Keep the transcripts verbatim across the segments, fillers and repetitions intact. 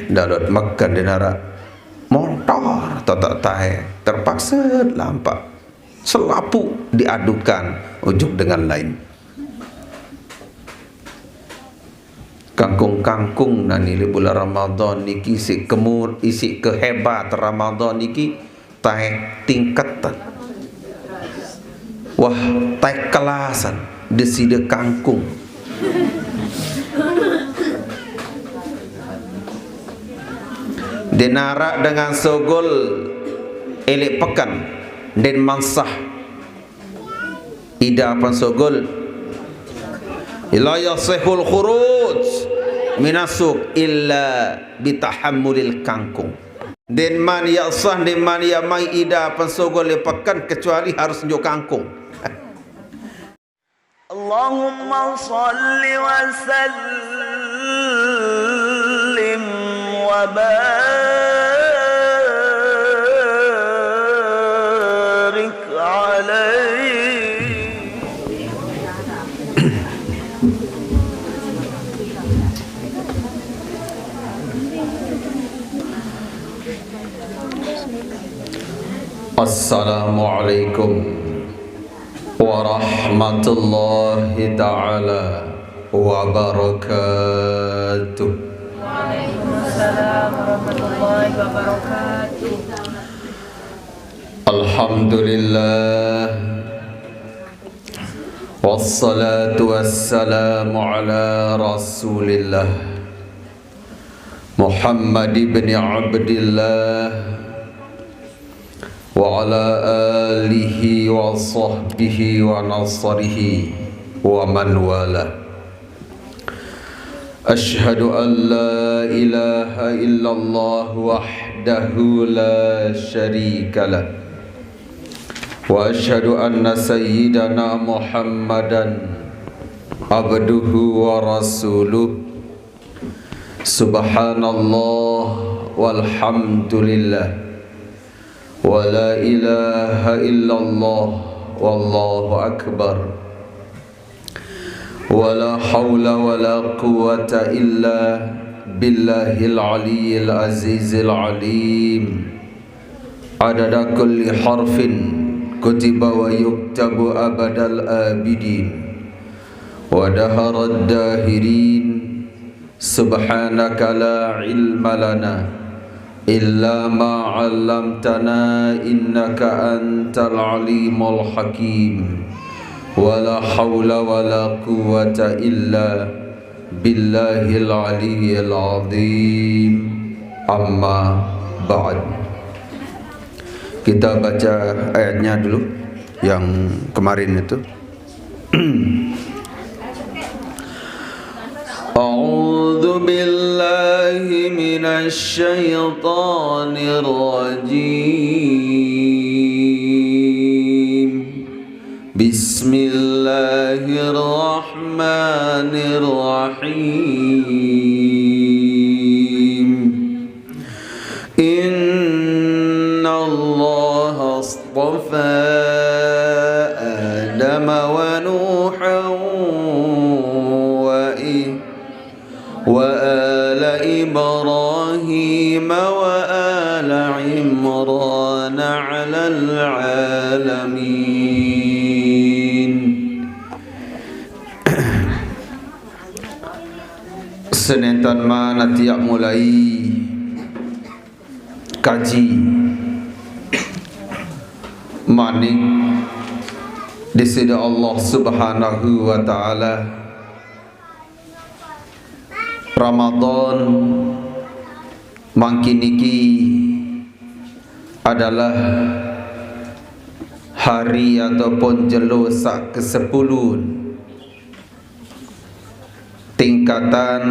Dalut meken di nara montor, totok tae, terpaksa lampak. Selapu diadukan ujuk dengan lain. Kangkung-kangkung nani leq bulan Ramadan niki, siq kemur, isiq kehebat Ramadan niki, tae tingketan. Wah, tae kelasan Deside Kangkung. Ndeq naraq dengan sugul eleq peken, ndeqman sah. Ida pensugul, la yasihul khuruj minasuk illa bitahammulil kangkung. Ndeqman yaq sah, ndeqman yaq mai ida pensugul leq peken kecuali harus njuk kangkung. اللهم صل وسلم وبارك عليه. السلام عليكم ورحمة الله تعالى وبركاته. وعليكم السلام ورحمة الله وبركاته. الحمد لله، والصلاة والسلام على رسول الله محمد بن عبد الله وعلى آله وصحبه ونصره ومن والاه. أشهد أن لا إله إلا الله وحده لا شريك له، وأشهد أن سيدنا محمدا عبده ورسوله. سبحان الله والحمد لله ولا إله إلا الله والله أكبر. ولا حول ولا قوة إلا بالله العلي العزيز العليم. عدد كل حرف كتب ويكتب أبد الآبدين ودهر الداهرين. سبحانك لا علم لنا إلا ما علمتنا إنك أنت العليم الحكيم. ولا حول ولا قوة إلا بالله العلي العظيم. أما بعد. Kita baca ayatnya dulu, yang kemarin itu. أعوذ بالله من الشيطان الرجيم. بسم الله الرحمن الرحيم. إن الله اصطفى آدم ونوحا وإ-، وآل إبراهيم وآل عمران على العالمين. Senentan mane tiaq mulai kaji manik Deside Allah Subhanahu wa Ta'ala, Ramadan mangkin niki adalah hari ataupun jelo saq kesepulu tingkatan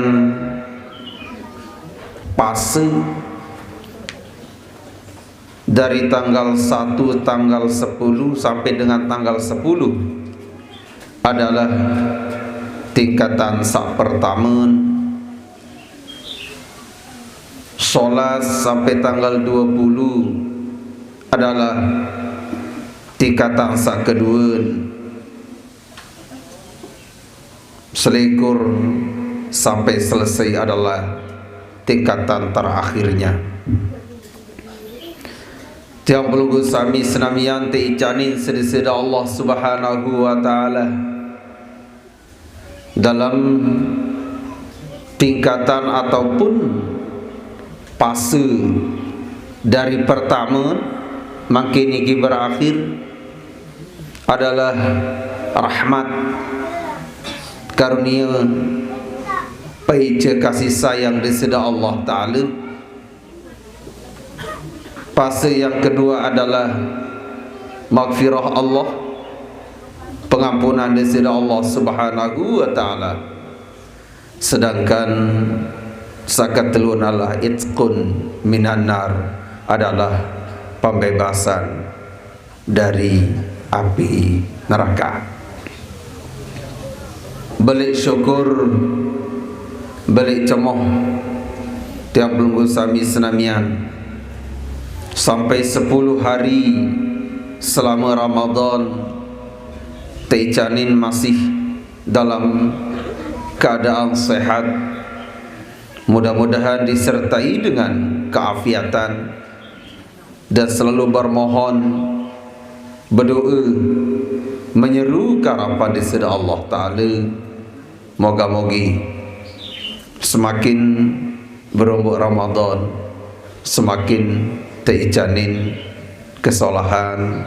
pase dari tanggal satu, tanggal sepuluh sampai dengan tanggal sepuluh adalah tingkatan saq pertame. Solas sampai tanggal dua puluh adalah tingkatan saq kedue. Selikur sampai selesai adalah tingkatan terakhirnya. Tiang pelungguh sami senamian teicanin siq Deside Allah Subhanahu wa Ta'ala, dalam tingkatan ataupun pase dari pertame mangkin niki berakhir adalah rahmat, karunia, paica kasih sayang Deside Allah Ta'ala. Fase yang kedua adalah maghfirah Allah, pengampunan Deside Allah Subhanahu wa Ta'ala. Sedangkan sakateluan adalah itqun minan nar, adalah pembebasan dari api neraka. Beleq syukur, beleq cemoh, tiang pelungguh sami senamian, sampai sepuluh hari selama Ramadan, teicanin masih dalam keadaan sehat. Mudah-mudahan disertai dengan keafiatan dan selalu bermohon, berdoa, menyeru karapan Deside Allah Ta'ala. Moga-mogi semakin berombok Ramadan, semakin teicanin kesolahan,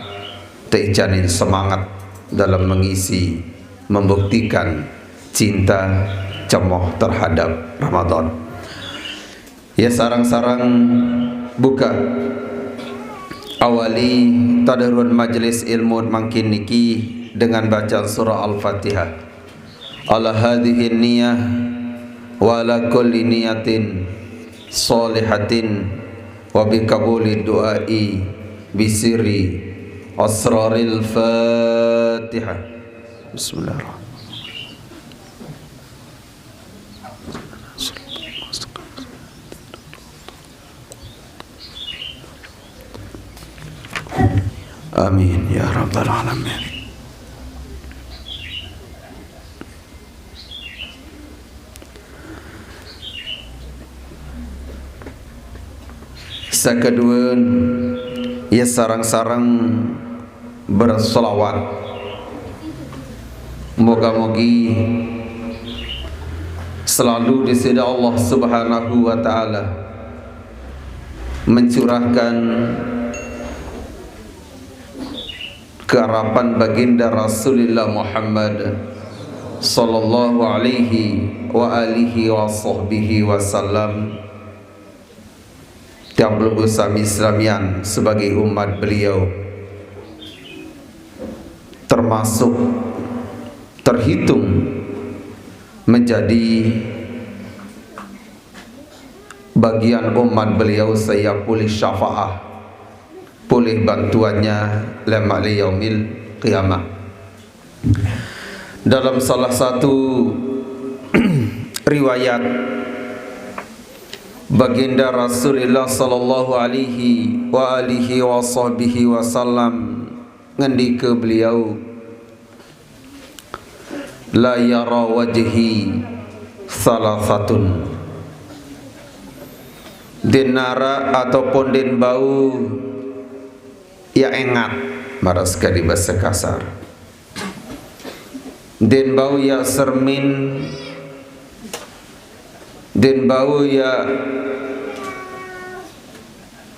teicanin semangat dalam mengisi, membuktikan cinta, cemoh terhadap Ramadan. Ya, sareng-sareng buka, awali tadahruan majelis ilmu mangkin niki dengan bacaan surah Al-Fatihah. Ala hadhihi niyah wa ala kulli niyatin sholihatin wa bi qabuli du'ai bi sirri asraril Fatihah. Bismillahirrahmanirrahim. Amin ya rabbal alamin. Sakaduan, ya, sareng-sareng berselawat. Moga-mogi selalu Deside Allah Subhanahu wa Ta'ala mencurahkan karapan Baginda Rasulillah Muhammad sallallahu alaihi wa alihi wa sahbihi wasallam. Tiang pelungguh sami senamian sebagai umat beliau termasuk, terhitung menjadi bagian umat beliau saq polih syafaah, polih bantuannya lemaq leq yaumil qiyamah. Dalam salah satu riwayat, Baginda Rasulillah sallallahu alaihi wa alihi wa sahbihi wasallam ngendike beliau, "La yara wajhi salasatun." Ndeqn araq ataupun ndeqn bau yaq engat, maraq sekadi base kasar. Ndeqn bau yaq sermin, ndeqn bau yaq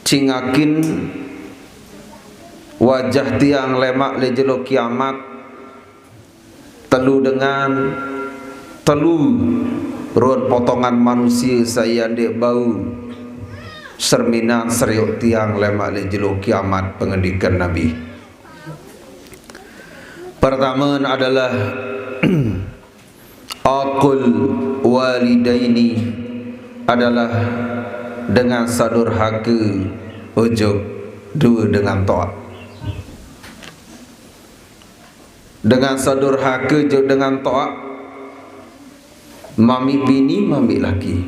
cingakin wajah tiang lemaq leq jelo kiamat, telu dengan telu ruen potongan manusie saq ie ndeq bau serminan serioq tiang lemaq leq jelo kiamat, pengendiken Nabi. Pertame adalah aqul walidaini, adalah dengan saq durhake ojok due dengan toaq. Dengan saq durhake ojok dengan toaq, mamiq bini, mamiq laki,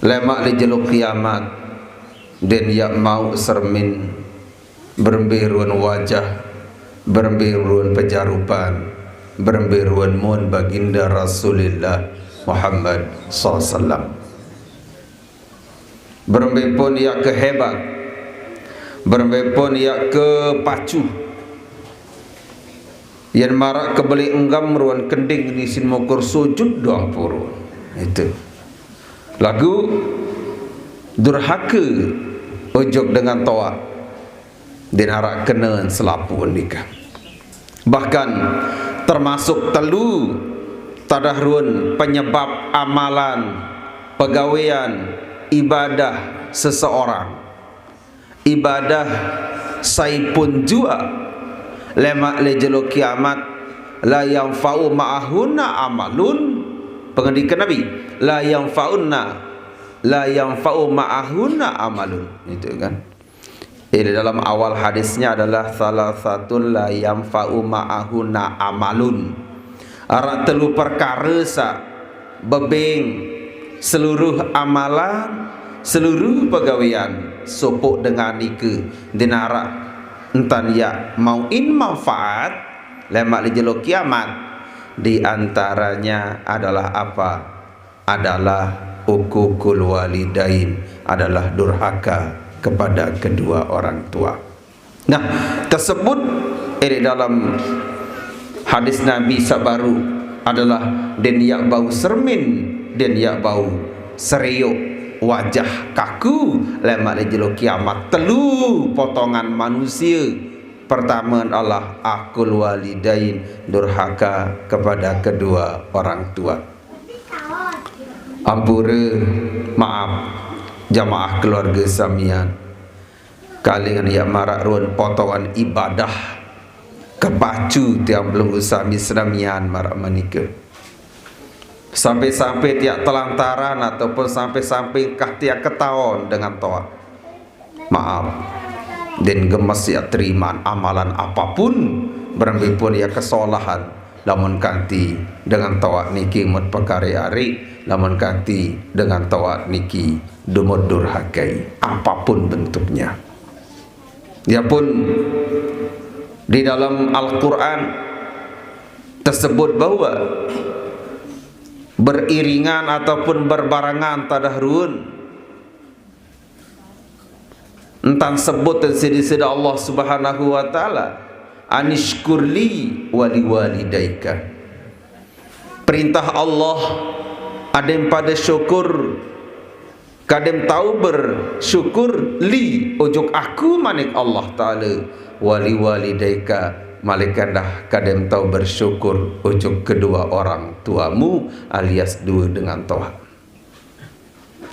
lemaq leq jelo kiamat, ndeqn yaq mauq sermin, berembe ruen wajah, berembe ruen pejarupan, berembe ruen mun Baginda Rasulillah Muhammad sallallahu alaihi wasallam. Berembe pun ia ke hebat, berembe pun ia ke pacu. Yan marak ke beli enggam ruan kending ni sin mukur sujud doang purun. Itu. Lagu durhaka ujug dengan toa. Din arak kena selapu nika. Bahkan termasuk telu tadah ruan penyebab amalan, pegawean, ibadah seseorang. Ibadah sai pun jua lemak le jelo kiamat, la yanfa'u ma'ahuna amalun. Pengendikan Nabi, la yanfa'una, la yanfa'u ma'ahuna amalun. Itu kan. Ini dalam awal hadisnya adalah salah satu la yanfa'u ma'ahuna amalun. Arak telu perkara sa bebeng seluruh amalan, seluruh pegawean sopok dengan nika din arak entan ia mauin manfaat lemak di jelo kiamat. Di antaranya adalah apa? Adalah uququl walidain, adalah durhaka kepada kedua orang tua. Nah, tersebut eh, di dalam hadis Nabi sabaru adalah din ia bau sermin, din ia bau seriuk wajah kaku lemak di jelo kiamat. Telu potongan manusia. Pertama adalah aqul walidain, durhaka kepada kedua orang tua. Ampura, maaf, jamaah keluarga samian. Kalingan ia marak ruan potongan ibadah kepacu tiang belenggu sami senamian marak menika. Sampai-sampai tiak telantaran ataupun sampai-sampai engkah tiak ketaon dengan toa. Maaf, din gemes ia terimaan amalan apapun, berembe pun ia kesolahan, lamun kanti dengan toa niki mut pekare ari, lamun kanti dengan toa niki dumut durhakai, apapun bentuknya. Ia pun di dalam Al-Quran tersebut bahwa beriringan ataupun berbarangan tadah ruan entan sebut sidi-sidi Allah Subhanahu wa Ta'ala, anishkur li wali walidaika. Perintah Allah, adem pada syukur, kadem tau bersyukur li ujug aku manik Allah Ta'ala, wali walidaika, malaikat dah kadem tau bersyukur ujug kedua orang tuamu alias dua dengan toa.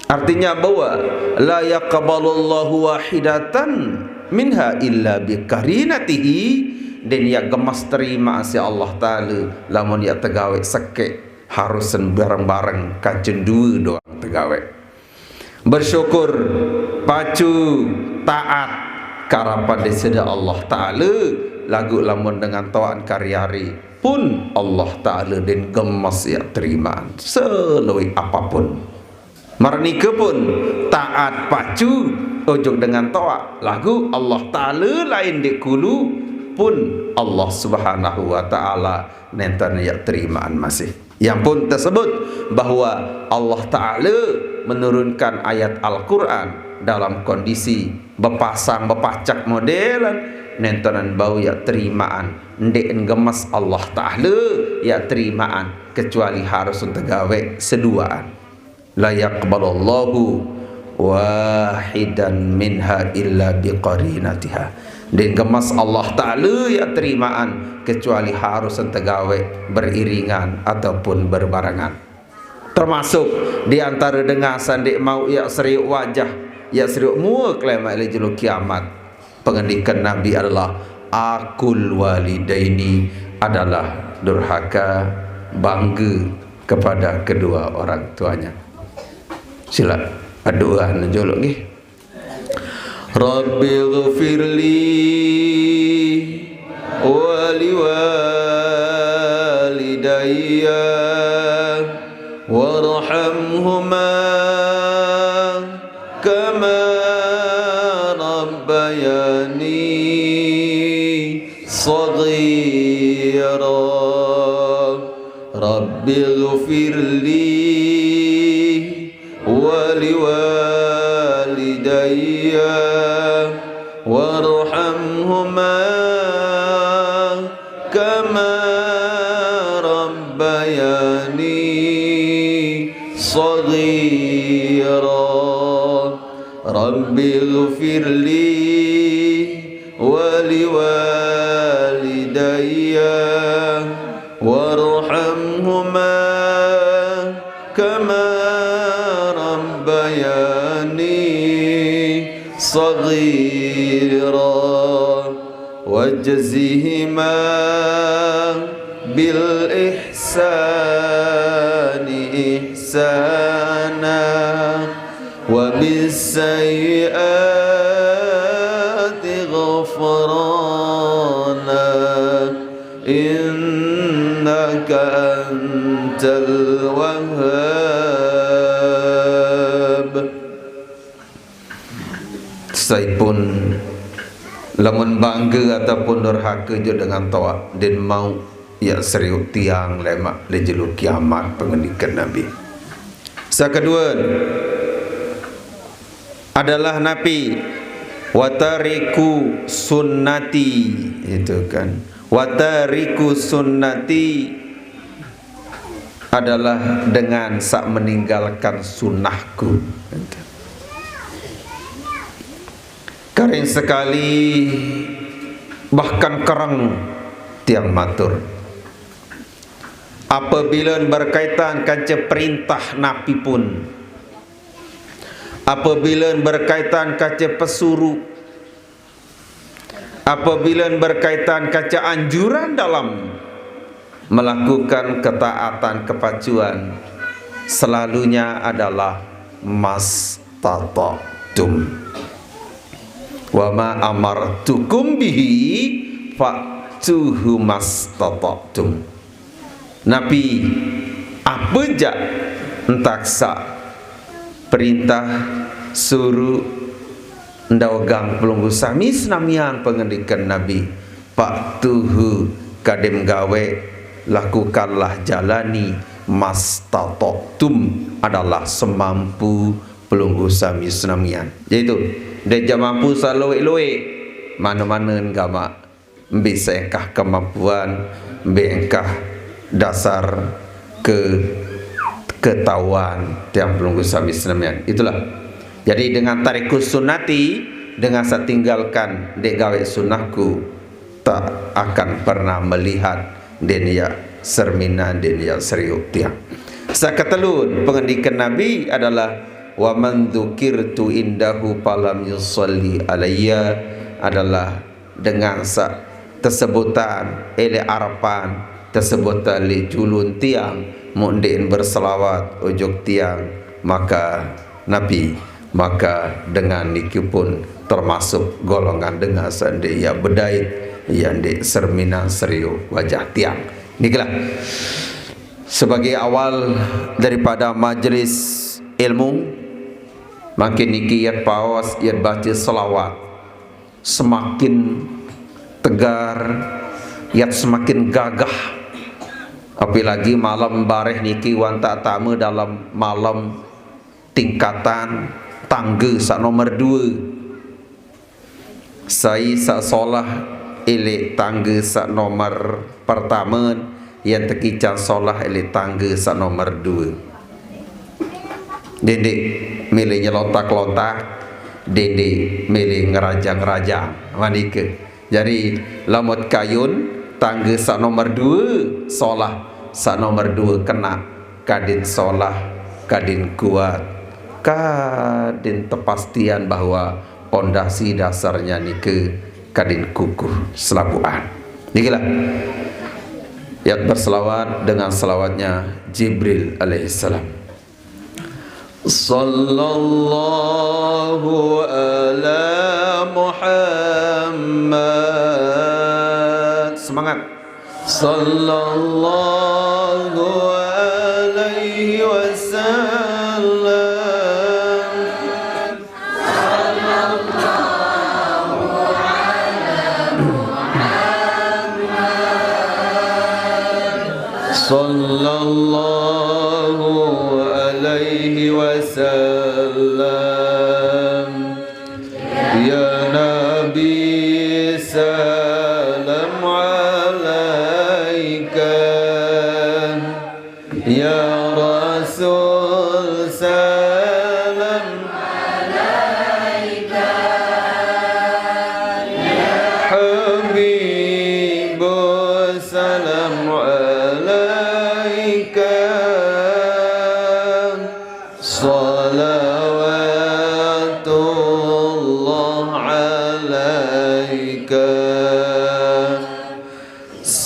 Artinya bahwa la yaqbalullahu wahidatan minha illa biqarinatihi, din ia gemes terima si Allah Ta'ala lamun ia tegawe sekek, harus bareng-bareng kancen dua doang tegawe. Bersyukur, pacu, taat karapan disida Allah Ta'ala, lagu lamun dengan toaan kari-ari pun Allah Ta'ala din gemes ia terimaan seluih apapun. Marnika pun taat pacu ujug dengan toa, lagu Allah Ta'ala lain dikulu pun Allah Subhanahu wa Ta'ala nenten ia terimaan masih. Yang pun tersebut bahwa Allah Ta'ala menurunkan ayat Al-Quran dalam kondisi bepasang bepacak modelan, nentenan bau ia terimaan, ndeqen gemes Allah Ta'ala ia terimaan kecuali harus tegawe seduaan. La yaqbalallahu wahidan minha illa biqarinatiha. Ndeqen gemes Allah Ta'ala ia terimaan kecuali harus tegawe beriringan ataupun berbarangan. Termasuk di antara dengan sandeq mau ia seriuk wajah, ia seriuk mua kelemak le jelo kiamat. Pengendikan Nabi adalah, "Aqul walidaini," adalah durhaka, bangga kepada kedua orang tuanya. Sila berdoa jolo nggih. Rabbighfirli wa liwalidayya warhamhuma kama rabbayani shaghira. Rabbighfirli wa liwalidayya صغيرا. رب اغفر لي ولوالدي وارحمهما كما ربياني صغيرا. واجزهما بالإحسان إحسانا وبالسيئات غفرانا إنك أنت الوهاب. Saipun lamun bangga ataupun durhaka jo dengan toa, din mau ya seriuk tiang lemak di jelu kiamat, pengendikan Nabi. Sakadua adalah napi? Watariku sunnati, itu kan. Watariku sunnati adalah dengan sak meninggalkan sunnahku. Karing sekali, bahkan kereng tiang matur. Apabila berkaitan kanca perintah napi pun, apabila berkaitan kanca pesuru, apabila berkaitan kanca anjuran dalam melakukan ketaatan kepacuan, selalunya adalah mastata'tum. Wa ma amartukum bihi fa'tuhu mastata'tum. Napi apa ja entak sak perintah, suru, ndaugang pelungguh sami senamian, pengendikan Nabi, fa'tuhu, kadim gawe, lakukanlah, jalani, mastata'tum, adalah semampu pelungguh sami senamian. Yaitu, dek ja mampu saluik-luik, mana-mana gamak, mbe seengkah kemampuan, mbe engkah dasar ke ketahuan tiang pelungguh sami senamian. Itulah. Jadi dengan tarikus sunnati, dengan sak tinggalkan dek gawe sunnahku, tak akan pernah melihat din ya serminan, din ya seriuk tiang. Sakatelun pengendikan Nabi adalah, wa man dzukirtu indahu falam yusalli alayya, adalah dengan sak tesebutan elek arapan, tesebutan lek julun tiang, muk ndeqn berselawat ojok tiang, maka napi, maka dengan niki pun termasuk golongan dengan saq ndeq yaq bedait, yaq ndeq serminan seriuq wajah tiang. Nikilah sebagai awal daripada majelis ilmu, mangkin niki yat paos, yat bace selawat. Semakin tegar, yat semakin gagah. Apalagi malem bareh niki wantaq tame dalem malem tingkatan tangge saq nomer due. Sai saq solah eleq tangge saq nomer pertame, yaq tekican solah eleq tangge saq nomer due. Dendeq mele nyelontak-lontak, dendeq mele ngerajang-rajang. Manike. Jari, lamun kayun, tangge saq nomer due solah, saq nomer due kenaq, kadin solah, kadin kuat, kadin tepastian bahwa pondasi dasarnya nike kadin kukuh selapuqan. Nikilah yat berselawat dengan selawatnya Jibril alaihissalam. Sallallahu ala Muhammad. Semangat. Sallallahu alaihi wasallam. Sallallahu alaihi wasallam. Ya Nabi, salam alaika. Ya Rasul, سلام عليك يا حبيب، سلام عليك، صلوات الله عليك.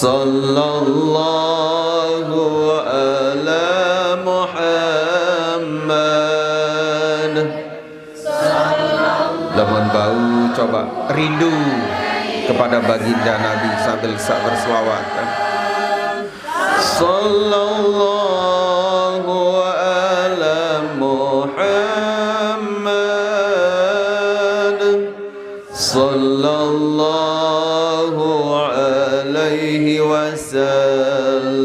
Sallallahu ala Muhammad. Lamun bau, coba rindu kepada baginda Nabi sambil sa-, berselawat. Sallallahu ala Muhammad. Sallallahu alaihi wasallam.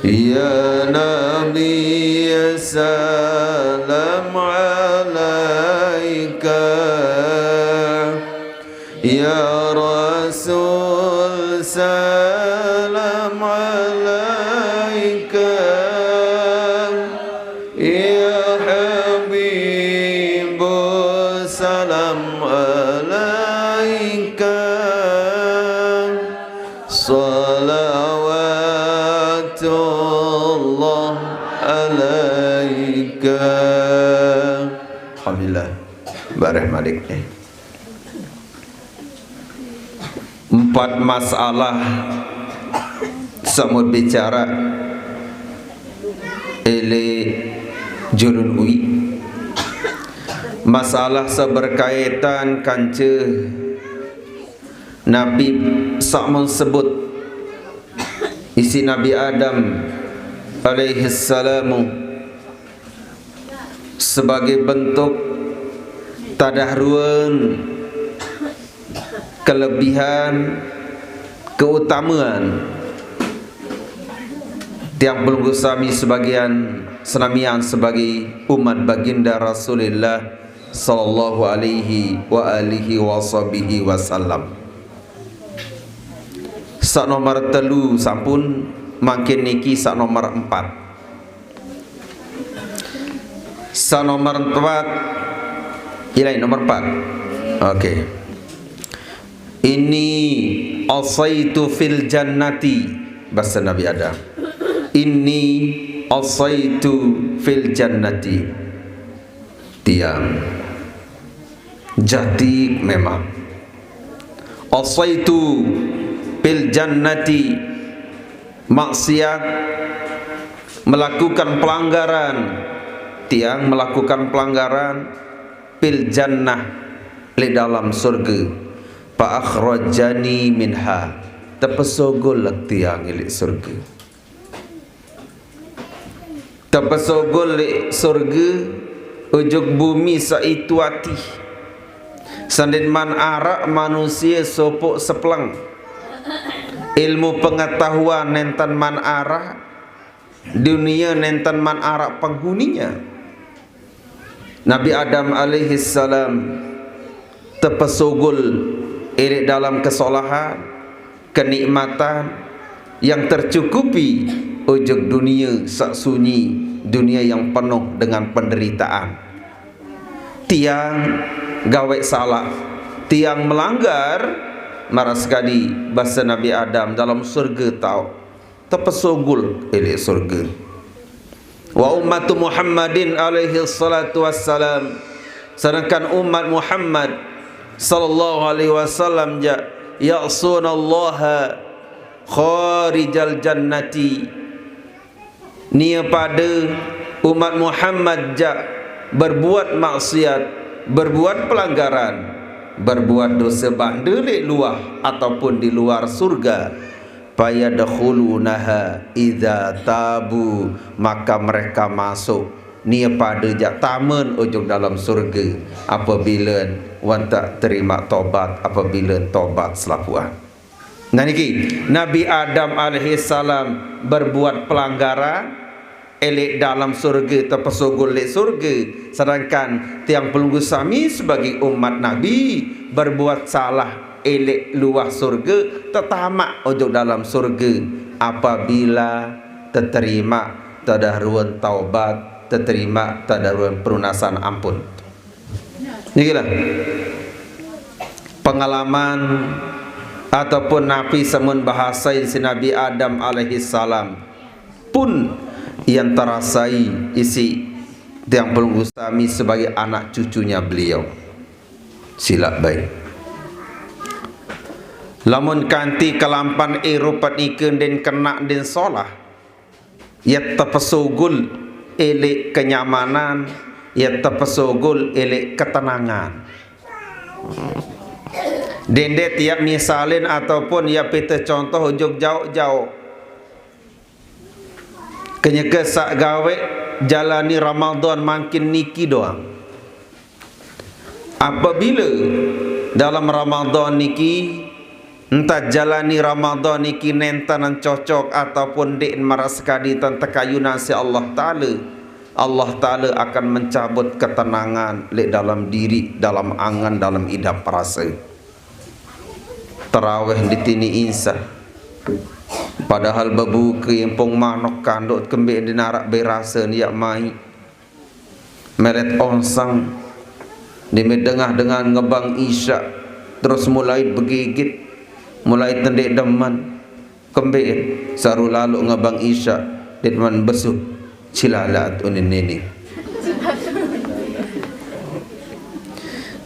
Ya Nabi, salam alaika. Ya Rasul, salam alaika. Ya Habibu, salam alaika. Salawatullah alaika. Alhamdulillah. Bareh malik nih. Empat masalah samut bicara ele julun ui. Masalah sa berkaitan kance Nabi samun sebut isi Nabi Adam alaihi salamu sebagai bentuk tadahruan kelebihan, keutamaan tiang pelungguh sami sebagian senamian sebagai umat baginda Rasulillah sallallahu alaihi wa alihi wa sahbihi wasallam. Sa nomor telu sampun, mangkin niki sa nomor empat. Sa nomor empat. Ilai nomor empat. Oke. Ini asaitu fil jannati. Bahasa Nabi Adam. Ini asaitu fil jannati. Tiang jati memang. Asaitu fil jannati, maksiat, melakukan pelanggaran. Tiang melakukan pelanggaran fil jannah, di dalam surga. Fa akhrajani minha, tepesogol tiang ili surga. Tepesogol li surga, ujug bumi saitu ati. Sandin man arak manusia sopok sepleng. Ilmu pengetahuan nenten man arak, dunia nenten man arak penghuninya. Nabi Adam alaihi salam tepesogol ili dalam kesolahan, kenikmatan yang tercukupi, ujug dunia sak sunyi, dunia yang penuh dengan penderitaan. Tiang gawe salah, tiang melanggar, maras kadi bahasa Nabi Adam dalam surga tau tepesogol ili surga. Wa ummatu Muhammadin alaihi salatu wassalam, sedangkan umat Muhammad sallallahu alaihi wasallam ja ya'sunallaha kharijal jannati. Nia pada umat Muhammad ja berbuat maksiat, berbuat pelanggaran, berbuat dosa banda di luar ataupun di luar surga. Fayadkhulunaha idza tabu, maka mereka masuk. Nia pada ja tamen ujug dalam surga apabila wan tak terima tobat, apabila tobat selapuan. Nah niki, Nabi Adam alaihi salam berbuat pelanggaran, ili dalam surga, tepesogol ili surga, sedangkan tiang pelungguh sami sebagai umat Nabi berbuat salah ili luar surga, tetamak ujug dalam surga apabila teterima tadah ruan taubat, teterima tadah ruan perunasan ampun. Nikilah pengalaman ataupun napi samun bahasain si Nabi Adam alaihissalam pun yang terasai isi tiang pelunggu sami sebagai anak cucunya beliau. Silap baik. Lamun kanti kelampan irupat nika din kena din solah, ya tepesugul ilik kenyamanan, ya tepesugul ilik ketenangan. Dende tiap misalin ataupun ya pita contoh ujug jauh-jauh. Kenyeke sak gawe jalani Ramadan mangkin niki doang. Apabila dalam Ramadan niki, entah jalani Ramadan niki nentanan cocok ataupun dik maras kadi tan tekayunan si Allah Ta'ala, Allah Ta'ala akan mencabut ketenangan lek dalam diri, dalam angan, dalam idap rasa. Terawih ditini insa. Padahal bebuka impung manok kanduk kembik dinarak berasa niak mai. Meret onsang. Demi dengah dengan ngebang isya. Terus mulai begigit. Mulai tendik deman. Kembik. Saru lalu ngebang isya. Dit man besuh. Cilalat unin nini.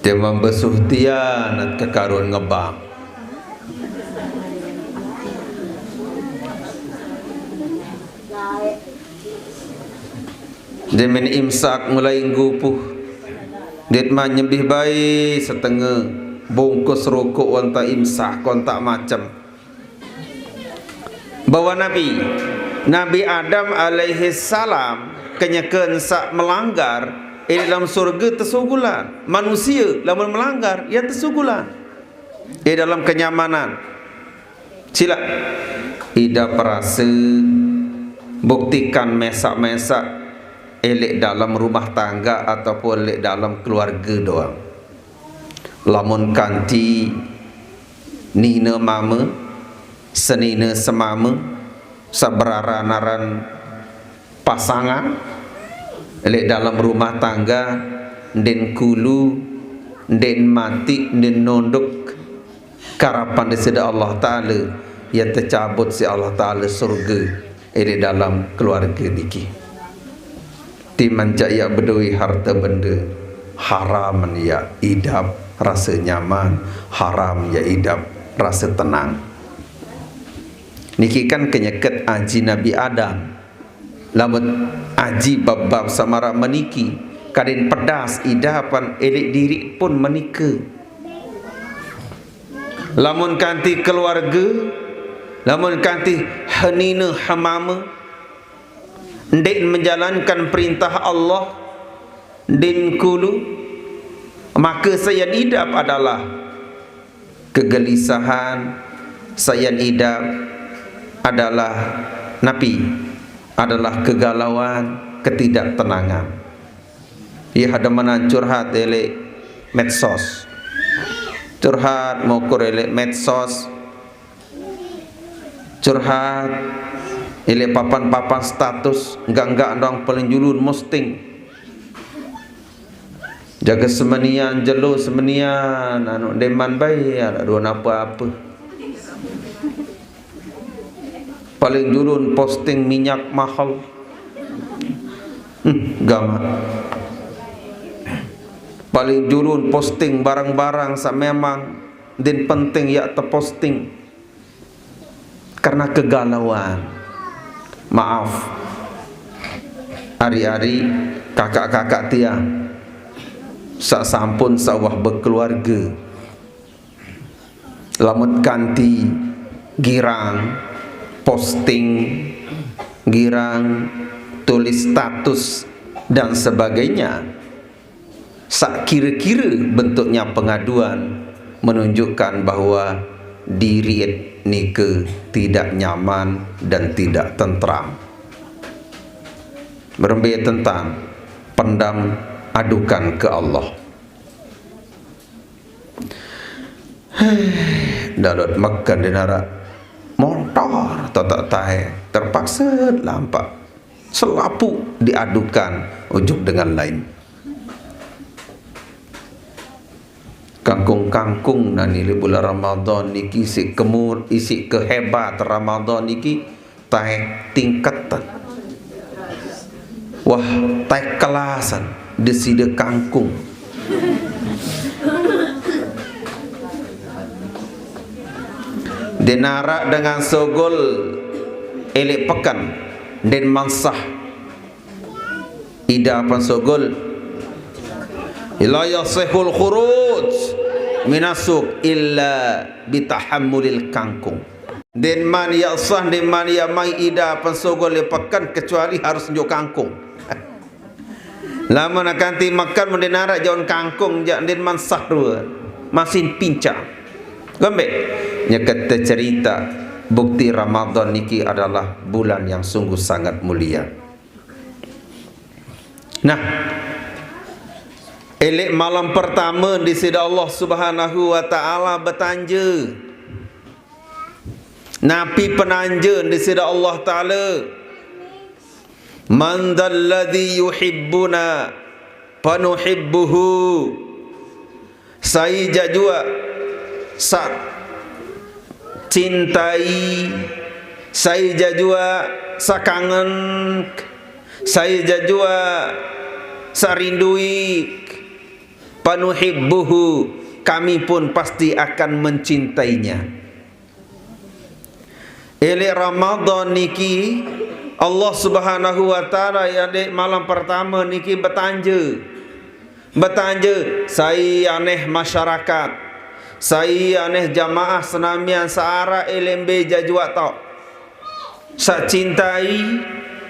Timan besuh tianat kekaruan ngebang. Demin imsak mulai nggupuh. Dit man nyembih bae setengah bungkus rokok wanta imsak kontak macem. Bahwa Nabi Nabi Adam alaihissalam kenyeken sak melanggar, eh, dalam surga tesugulan. Manusia lamun melanggar, ya tesugulan. Eh, dalam kenyamanan. Sila. Ida perasa buktikan mesak-mesak, eh, lek dalam rumah tangga ataupun lek dalam keluarga doang. Lamun kanti nina mama, senina semama, sabarara naran pasangan, lek dalam rumah tangga, ndin kulu, ndin mati, ndin nunduk, karapan disida Allah Ta'ala, ya tecabut si Allah Ta'ala surga, lek dalam keluarga niki. Timan jak ya bedoi harta benda, haram ya idap rasa nyaman, haram ya idap rasa tenang. Niki kan kenyeket aji Nabi Adam. Lamun aji bab-bab samara meniki, kadin pedas idapan elik diri pun menika. Lamun kanti keluarga, lamun kanti henina hemama, ndik menjalankan perintah Allah, din kulu, maka sayan idap adalah kegelisahan, sayan idap adalah napi, adalah kegalauan, ketidaktenangan. Ia hada menan curhat elek medsos. Curhat mokur elek medsos. Curhat, ilik papan-papan status, enggak-enggak dong paling julun posting. Jaga semenian, jelo semenian, anu deman bae, ada dua apa-apa. Paling julun posting minyak mahal. Hmm, gamak. Paling julun posting barang-barang sak memang din penting ya teposting. Karena kegalauan. Maaf. Ari-ari kakak-kakak tiang sak sampun sawah bekeluarga. Lamun kanti girang posting, girang tulis status dan sebagainya. Sak kira-kira bentuknya pengaduan menunjukkan bahwa diri nika tidak nyaman dan tidak tentram. Berembe tentang pendam adukan ke Allah. Dalut makan di narak montor totak tai terpaksa lampak. Selapuq diadukan ujuk dengan lain. Kangkung-kangkung nani leq bulan Ramadan niki isiq kemur, isiq kehebat Ramadan niki taek tingketan. Wah, taek kelasan Deside Kangkung. Ndeqn araq dengan sugul eleq peken, ndeqn mansah. Idapan sugul. La yasihul khuruj minas suq illa bitahammulil kangkung. Ndeqn man yaq sah, ndeqn man yaq mai idapan sugul leq peken kecuali harus njuk kangkung. Lamun akan timaq mekad mun ndeqn araq jaun kangkung jaq ndeqn man sah rue. Masin pincang. Gembeq? Nyeket cerita bukti Ramadan niki adalah bulan yang sungguh sangat mulia. Nah, eleq malem pertame Deside Allah Subhanahu wa Ta'ala betanje. Napi penanjen Deside Allah Taala? "Man dzalladzi yuhibbuna fanuhibbuhu." Sai jaq juaq saq cintai, sai jaq juaq saq kangen, sai jaq juaq saq rindui, fanuhibbuhu, kami pun pasti akan mencintainya. Eleq Ramadan niki, Allah Subhanahu wa Ta'ala, ya, leq malem pertame niki betanje. Betanje, sai aneh masyarakat, sai aneh jamaah senamian saq araq eleq mbe jaq juaq taoq. Saq cintai,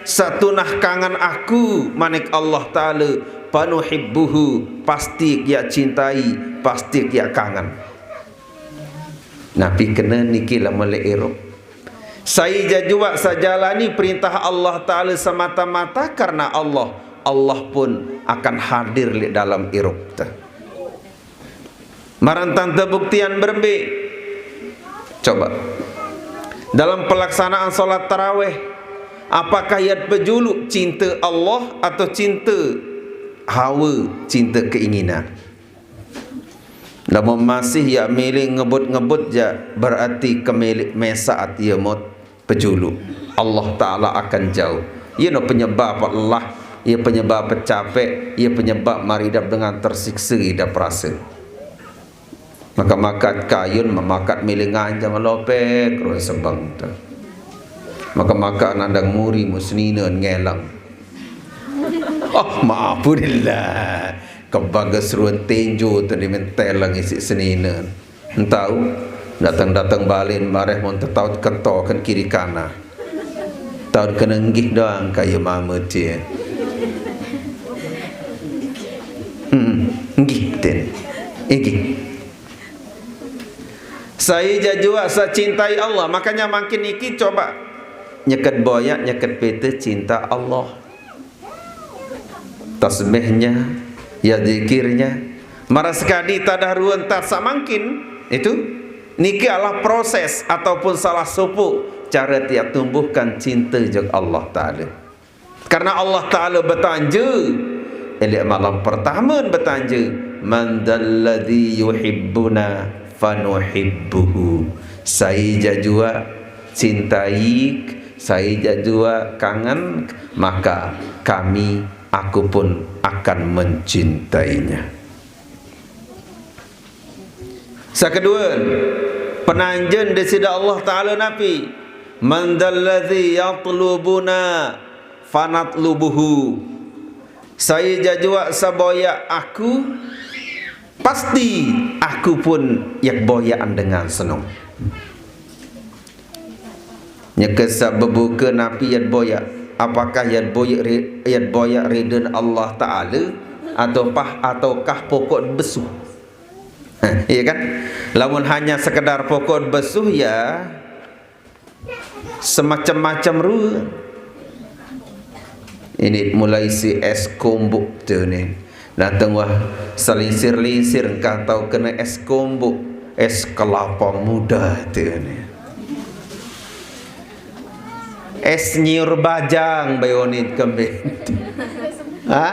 saq tunah kangen Aku, manik Allah Taala, fanuhibbuhu, pasti yaq cintai, pasti yaq kangen. Napi kene niki lamun leq irup? Sai jaq juaq saq jalani perintah Allah Taala semata-mata karena Allah, Allah pun akan hadir leq dalem irup te. Maraq ntan tebuktian berembe? Coba. Dalam pelaksanaan sholat tarawih, apakah yaq pejuluq cinte Allah atau cinte hawe, cinte keinginan? Lamun masih yaq mele ngebut-ngebut jaq, berarti kemele mesaq ate ie mot pejuluq. Allah Taala akan jauh. Ie no penyebab lelah, ie penyebab pecapeq, ie penyebab maraq idap dengan tersiksa idap rase. Maka-maka kayun memakat mele nganjeng lopek ruen sebeng te. Maka-maka nandang muri mu senine ngeleng. Oh, maaf, alhamdulillah. Kebages ruen tenjo te dimen teleng isiq senine. Entau, dateng-dateng balen mareh mun tetaut ketoken kiri kana. Taut kene nggih doang kaye mame tie. Hmm, nggih, tin. Nggih. Sai jaq juaq saq cintai Allah. Makanya mangkin niki coba nyeket boyaq, nyeket pete cinta Allah. Tasbihnya, ya zikirnya. Maraq sekadi tadah ruen tat saq mangkin, itu niki adalah proses ataupun salah sopoq care tiaq tumbuhkan cinte jok Allah Taala. Karena Allah Taala betanje, eleq malem pertame betanje, "Man dzalladzi yuhibbuna fanuhibbuhu." Sai jaq juaq cintai, sai jaq juaq kangen, maka kami, Aku pun akan mencintainya. Saq kedue, penanjen Deside Allah Taala napi? "Man dzalladzi yatlubuna fanatlubuhu." Sai jaq juaq saq boyaq Aku, pasti Aku pun yaq boyaqan dengan seneng. Nyeke saq bebuke napi yaq boyaq? Apakah yaq boyaq ri-, yaq boyaq riden Allah Taala, atau pah, ataukah pokok besuh? Iya kan? Lamun hanya sekedar pokok besuh, ya, semacam-macam rue. Ini mulai si es kombuk tu ni. Dateng wah selingsir-lingsir engkah tau kene es kombuk, es kelapa muda tu ni. Es nyiur bajang bae onin kembe. Ha?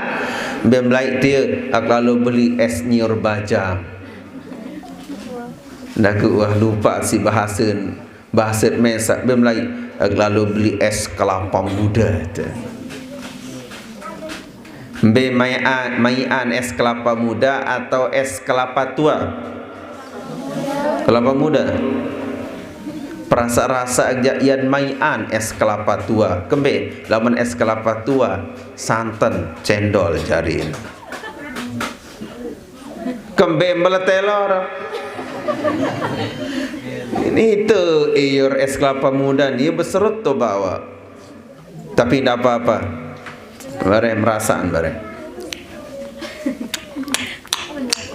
Mbe mlai tie ak lalo beli es nyiur bajang. Dah ke wah lupa si bahasen. Bahasen mesak mbe mlai ak lalo beli es kelapa muda te. Mbe maian, maian es kelapa muda atau es kelapa tua? Kelapa muda. Perasa-rasa aja ian maian es kelapa tua. Kembe lamun es kelapa tua, santen, cendol jarin. Kembe meletelor. Ini itu iur es kelapa muda ni beserut tu bawa. Tapi ndak apa-apa. Bareh merasaan bareh.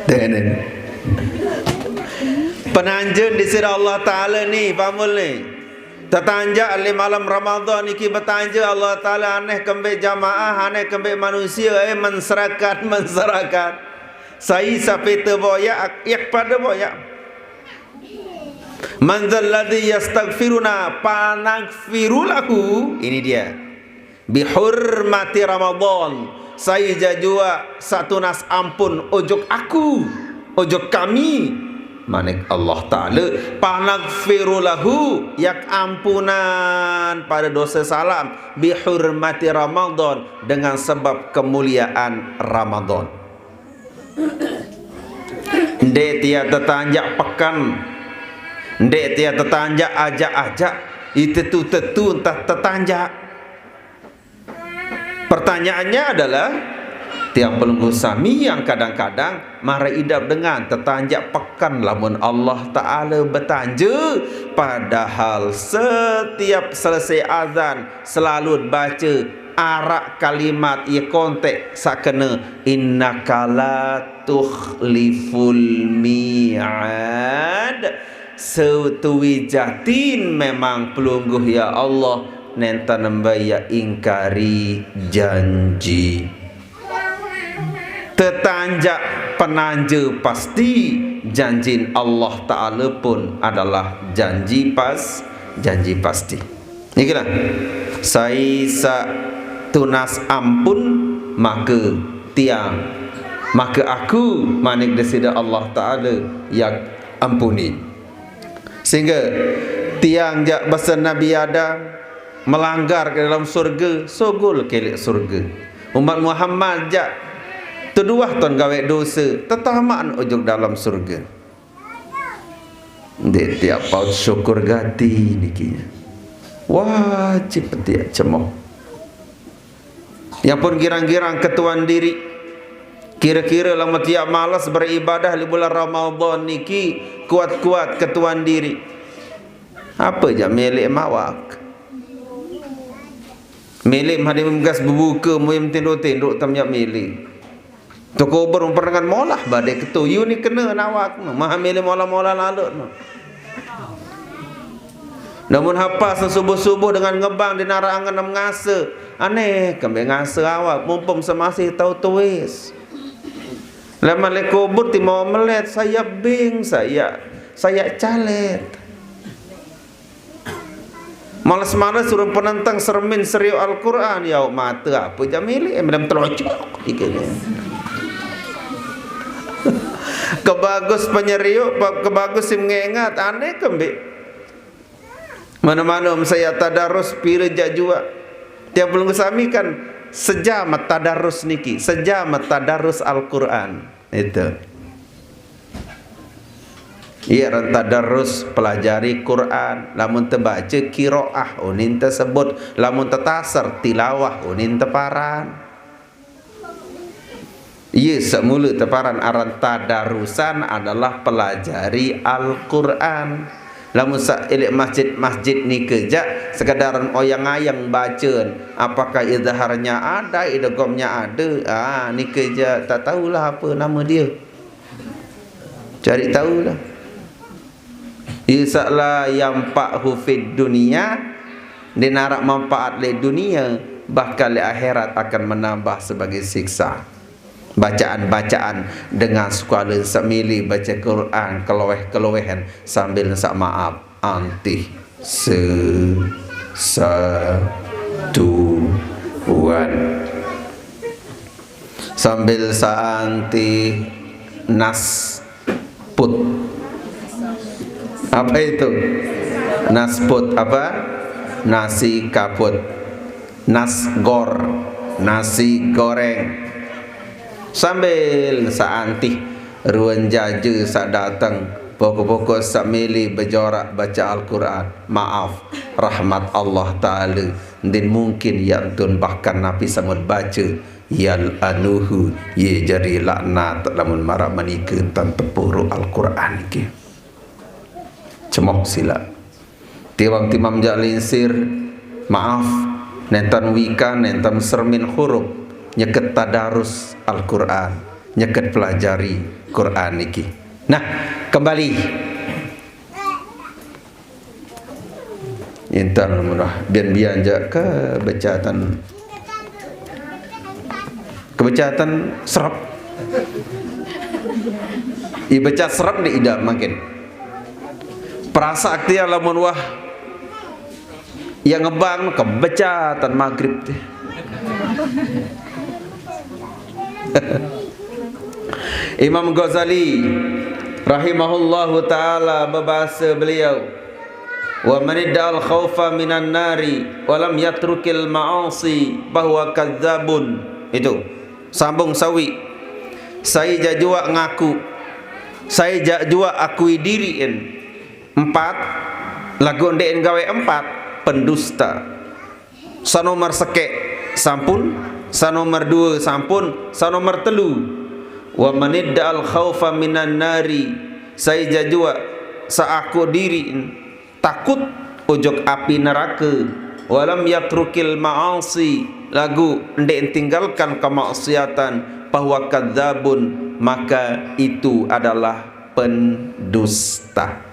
Denen. Penanjen di sira Allah Ta'ala ni, pamul ni. Tetanjak le malam Ramadan niki betanja Allah Ta'ala aneh kembe jamaah, aneh kembe manusia, eh, masyarakat, masyarakat. Sai sapete boyak, yak pada boyak. Man dzalladzi yastaghfiruna fanaghfiru lahu. Ini dia. Bihurmati Ramadan. Sai jajua satunas ampun ojok aku, ojok kami. Manik Allah Ta'ala, fanaghfiru lahu, yak ampunan pada dosa salam, bihurmati Ramadan, dengan sebab kemuliaan Ramadan. Nde tia tetanjak pekan, nde tia tetanjak ajak-ajak, itetu-tetu entah tetanjak. Pertanyaannya adalah, tiang pelungguh sami yang kadang-kadang marah idap dengan tetanjak pekan lamun Allah Ta'ala betanja, padahal setiap selesai azan selalu baca arak kalimat ye kontek sakena, innaka la tukhliful mi'ad. Setuwi jatin memang pelungguh ya Allah, nenten mbe ya ingkari janji. Tetanjak penanja pasti, janjin Allah Ta'ala pun adalah janji pas, janji pasti. Nikilah, sai sa tunas ampun, maka tiang, maka aku, manik Desida Allah Ta'ala, yak ampuni. Sehingga tiang jak basa Nabi Adam melanggar ke dalam surga, sogol kelek surga. Umat Muhammad jak teduah ton gawe dosa, tetamaan ujung dalam surga. Nde tiap paut syukur gati nikinya. Wajib tiap cemoh. Yang pun girang-girang ketuan diri. Kira-kira lamun tiap malas beribadah di bulan Ramadan niki, kuat-kuat ketuan diri. Apa ja milik mawak? Milik mah dia menggas bebuka, muyum tinduk-tinduk tam jak milik. Toko berumper dengan molah badai ketu. Yu ni kena nawak no. Maha milik molah-molah lalu no. Namun hapas subuh-subuh dengan ngebang di nara angen nem ngase. Aneh, kembe ngase awak, mumpung semasih tau tuis. Leman le kubur ti mau melet, saya bing, saya, saya calet. Males-males suruh penentang sermin seriu Al-Quran, ya mata apa jamili, eh, dalam telocok. Ikatnya. Kebagus penyeriu, pa-, kebagus sim ngengat, aneh kembe. Mana-mana saya tadarus pira jajua. Tiap belum kesami kan sejam tadarus niki, sejam tadarus Al-Quran. Itu. Iya, ran tadarus pelajari Quran. Lamun tebaca kiroah, unin tersebut. Lamun tetasar tilawah, unin teparan. Iya, semula teparan aran tadarusan adalah pelajari Al-Quran. Lamun sa elek masjid-masjid ni keja sekadar oyang-ayang bacaan, apakah idharnya ada, idghamnya ada? Ah, ni keja tak tahulah apa nama dia. Cari tahulah. Isaklah yang pak hufid dunia, dia narak manfaat le dunia, bahkan le akhirat akan menambah sebagai siksa. Bacaan-bacaan dengan sekuala semili baca Quran, keloweh-kelowehan sambil sak maaf antih se Satuan. Sambil saantih nasput. Apa itu? Nasput apa? Nasi kaput. Nasgor, nasi goreng. Sambil saantih ruan jaja saq dateng, pokok-pokok saq mele bejorak bace Al-Qur'an. Maaf, rahmat Allah Taala ndeqn mungkin yaq tun bahkan napi samut bace, yal'anuhu, ye jari laknat lamun maraq menike tan tepuruq Al-Qur'an niki. Cemoh silaq. Tiwang timam jaq linsir, maaf, nentan wikan, nentan sermin hurup, nyeket tadarus Al-Qur'an, nyeket pelajari Qur'an niki. Nah, kembali. Intan lamun wah bian-bian jaq kebecatan. Kebecatan serep. Ibecat serep di idap makin. Perasaq tiang lamun wah yang ngebang kebecatan maghrib teh. Imam Ghazali rahimahullahu taala bebase beliau, "Wa man idda'al khaufa minan nari wa lam yatrukil ma'asi fahuwa kadzabun." Itu. Sambung sawi. Sai jaq juaq ngaku. Sai jaq juaq akui diriqn. Empat, laguq ndeqn gawe empat, pendusta. Saq nomer sekeq sampun, saq nomer due sampun, saq nomer telu. Wa man idda'al khaufa minan nari, sai jaq juaq saq akuq diriqn takut ojok api nerake, wa lam yatrukil ma'asi, laguq ndeqn tinggalkan kemaksiatan, fahuwa kadzabun, maka itu adalah pendusta.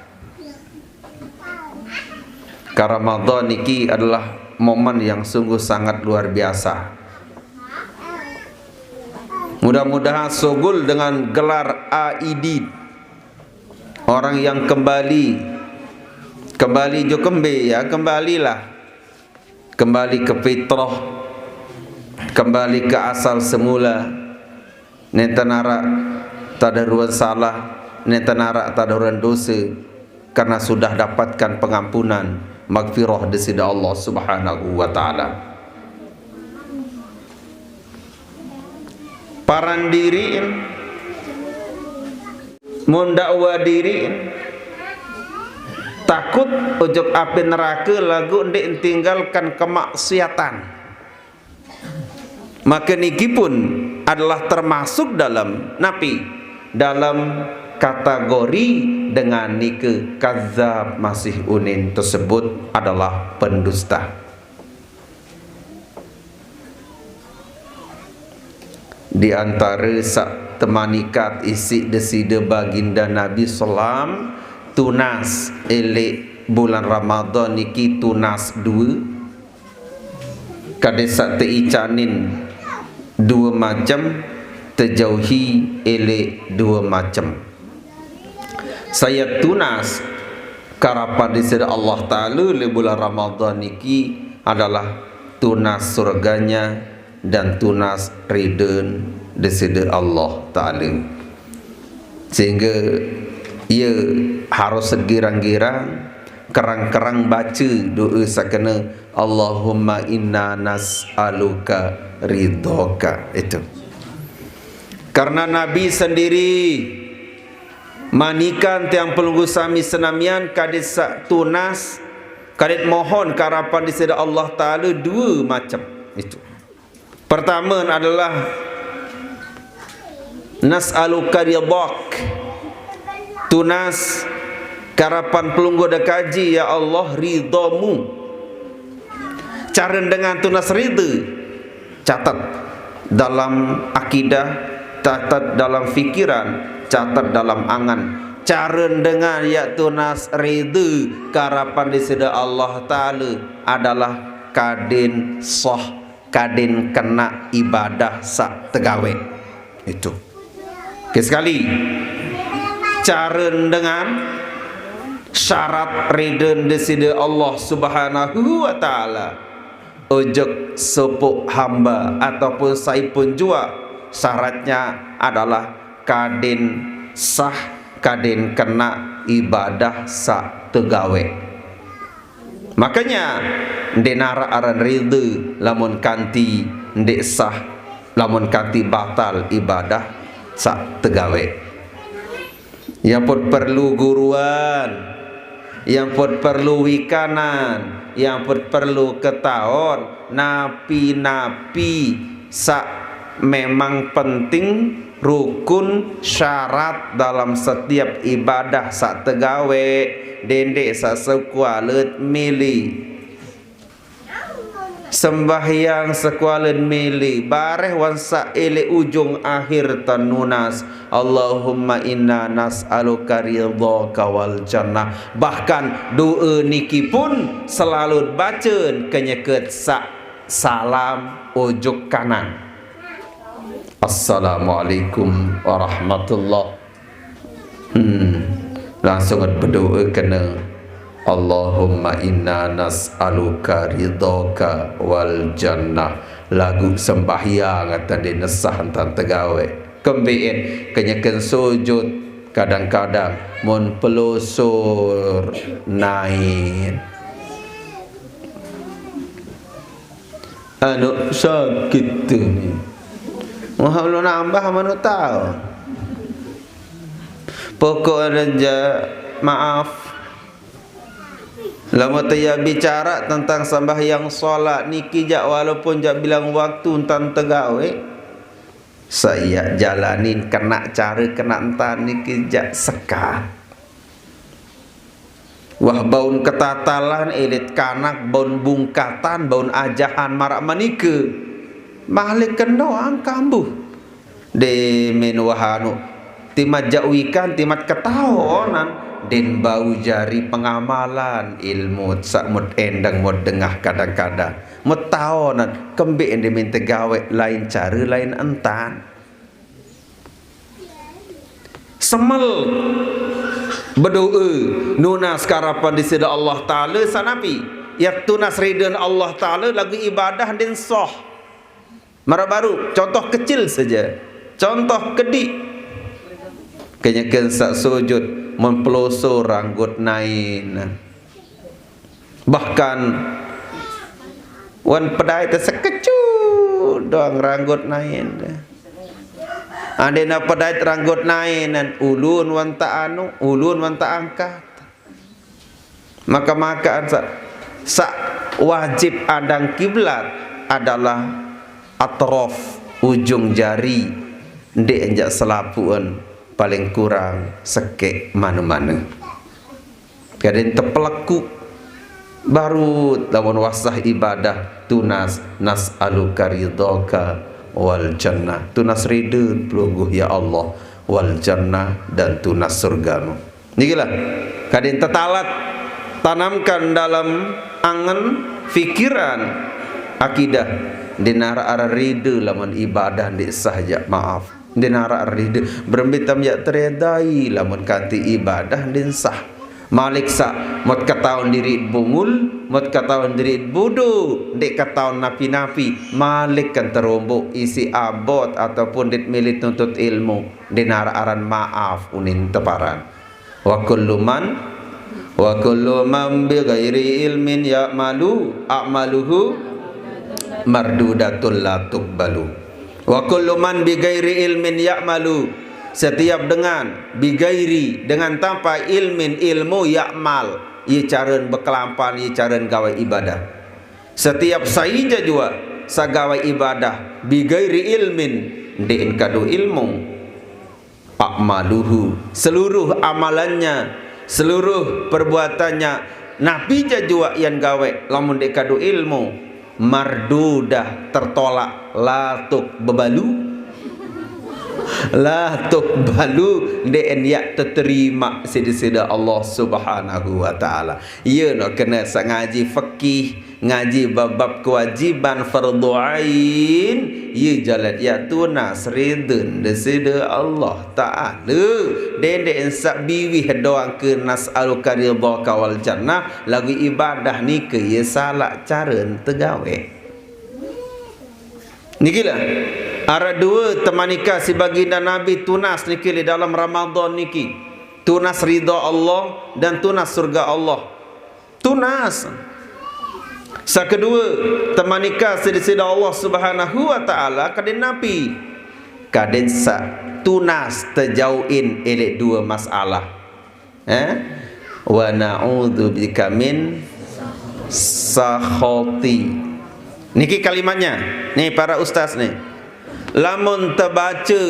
Ka Ramadan niki adalah momen yang sungguh sangat luar biasa. Mudah-mudahan sugul dengan gelar aidin, orang yang kembali, kembali jo kembe, ya, kembalilah, kembali ke fitrah, kembali ke asal semula. Nenten araq tadah ruan salah, nenten araq tadah ruan dose, karena sudah dapatkan pengampunan, magfirah Deside Allah Subhanahu wa Ta'ala. Paran diriqn, mun dakwa diriqn, takut ojok api nerake laguq ndeqn tinggalkan kemaksiatan. Maka niki pun adalah termasuk dalam napi? Dalam kategori dengan nike kadzab, masih unin tersebut adalah pendusta. Di antare saq temanikat isiq Deside Baginda Nabi sallam, tunas eleq bulan Ramadan niki tunas due. Kade saq teicanin due macem, tejauhi eleq due macem. Sai tunas karapan Deside Allah Taala leq bulan Ramadan niki adalah tunas surganya dan tunas riden Deside Allah Taala. Sehingga ie harus segirang-girang kerang-kerang bace doe saq kene, "Allahumma inna nas'aluka ridhoka." Itu. Karena Nabi sendiri manikan tiang pelungguh sami senamian kadit saq tunas, kadit mohon karapan Deside Allah Taala due macem. Itu. Pertame adalah nas'aluka ridhak. Tunas karapan pelungguh dekaji, ya Allah, ridhamu. Caren dengan tunas ride, catet dalam akidah, catet dalam fikiran, catet dalam angan. Caren dengan yaq tunas ride karapan Deside Allah Taala adalah kadin soh, kadin kena ibadah saq tegawe. Itu. Oke, sekali. Caren dengan Syarat ridho Deside Allah Subhanahu wa Ta'ala ojok sopo hamba ataupun saipun jua, syaratnya adalah kaden sah, kaden kena ibadah sak tegawe. Makanya, nde narak aran ridho lamun kanti nde sah, lamun kanti batal ibadah sak tegawe. Yang pun perlu guruan, yang pun perlu wikanan, yang pun perlu ketaon, napi-napi sak memang penting, rukun, syarat dalam setiap ibadah sak tegawe, dende sak sekualet mili. Sembahyang sekualen mili, bareh wan sak elek ujung akhir tenunas. Allahumma inna nas'aluka ridhaka wal jannah. Bahkan doa niki pun selalu baca kenyeket sak salam ujung kanan. Assalamualaikum warahmatullah. Hmm. Langsung berdoa kena, Allahumma inna nas'aluka ridhaka wal jannah. Lagu sembahyang atan di nesah atan tegawe. Kembiin kenyeken sujud, kadang-kadang mun pelosor nain. Anu sakit tu ni. Wah, lu nambah manu tahu. Pokok ada ja, maaf. Lamun tia bicara tentang sambahyang salat niki jak, walaupun jak bilang waktu entan tegawe, saya jalanin kena cara kena entan niki jak sekat. Wah, baun ketatalan, elit kanak, baun bungkatan, baun ajahan marak manike. Malik kendo angkambuh. Demen wahanu, timat jak wikan, timat ketaonan, den bau jari pengamalan, ilmu sak mut endang mut dengah kadang-kadang. Mut taonan, kembik demen tegawe lain cara lain entan. Semel bedoa, nunas karapan di sida Allah Ta'ala sanapi. Ya tunas ridho Allah Ta'ala lagu ibadah den soh. Mara baru, contoh kecil saja. Contoh kedi. Kenyeken sak sujud, mun peloso ranggut nain. Bahkan, wan pedai te sekecut doang ranggut nain. Andena pedai ranggut nain, ulun wan ta anu, ulun wan ta angkat. Maka-makaan sa, sa wajib andang kiblat adalah atrof ujung jari, nde enjak selapuan, paling kurang sekek mane-mane. Kaden tepeleku baru lawan wasah ibadah tunas nas'aluka ridhaka wal jannah. Tunas ridho pelungguh ya Allah wal jannah dan tunas surgamu. Nikilah, kadin tetalat, tanamkan dalam angen, fikiran, akidah, dinara ara ridho lamun ibadah di sahja, maaf. Dinara ara ridho, berembitam ya teredai lamun kanti ibadah din sah. Malik sa, mut kataun diri bungul, mut kataun diri budu, ndik kataun napi-napi, malik kan terombo isi abot ataupun dit milit nuntut ilmu, dinara aran maaf unin teparan. Wa kullu man, wa kullu man bi ghairi ilmin ya'malu, a'maluhu mardudatul la tuqbalu. Wa kullu man bi ghairi ilmin ya'malu, setiap dengan, bi ghairi, dengan tanpa ilmin, ilmu, ya'mal, ye caren bekelampan, ye caren gawe ibadah. Setiap saija jua sagawe ibadah bi ghairi ilmin, ndik kadu ilmu. A'maluhu, seluruh amalannya, seluruh perbuatannya, napi ja jua yan gawe, lamun ndik kadu ilmu, mardudah, tertolak, la tuqbalu, la tuqbalu, ndik en ya teterima sida-sida Allah Subhanahu wa Ta'ala. Iya no kena sa ngaji fikih, Ngaji bab-bab kewajiban fardu ain, ye jalan ya tunas ridha Deside Allah Taala. Dendek ensak biwih doang ke nas'aluka ridhaka wal jannah, lagu ibadah nike ye salak cara tegawe. Niki lah. Arah dua temanika si baginda Nabi tunas niki di dalam Ramadan niki. Tunas ridha Allah dan tunas surga Allah. Tunas. Sa kedua, temanika sida-sida Allah Subhanahu wa Taala kadin napi? Kadin sa tunas tejauhin elek dua masalah. Eh? Wa na'udzu bika min sakhati. Niki kalimatnya. Ni para ustaz ni. Lamun tebaca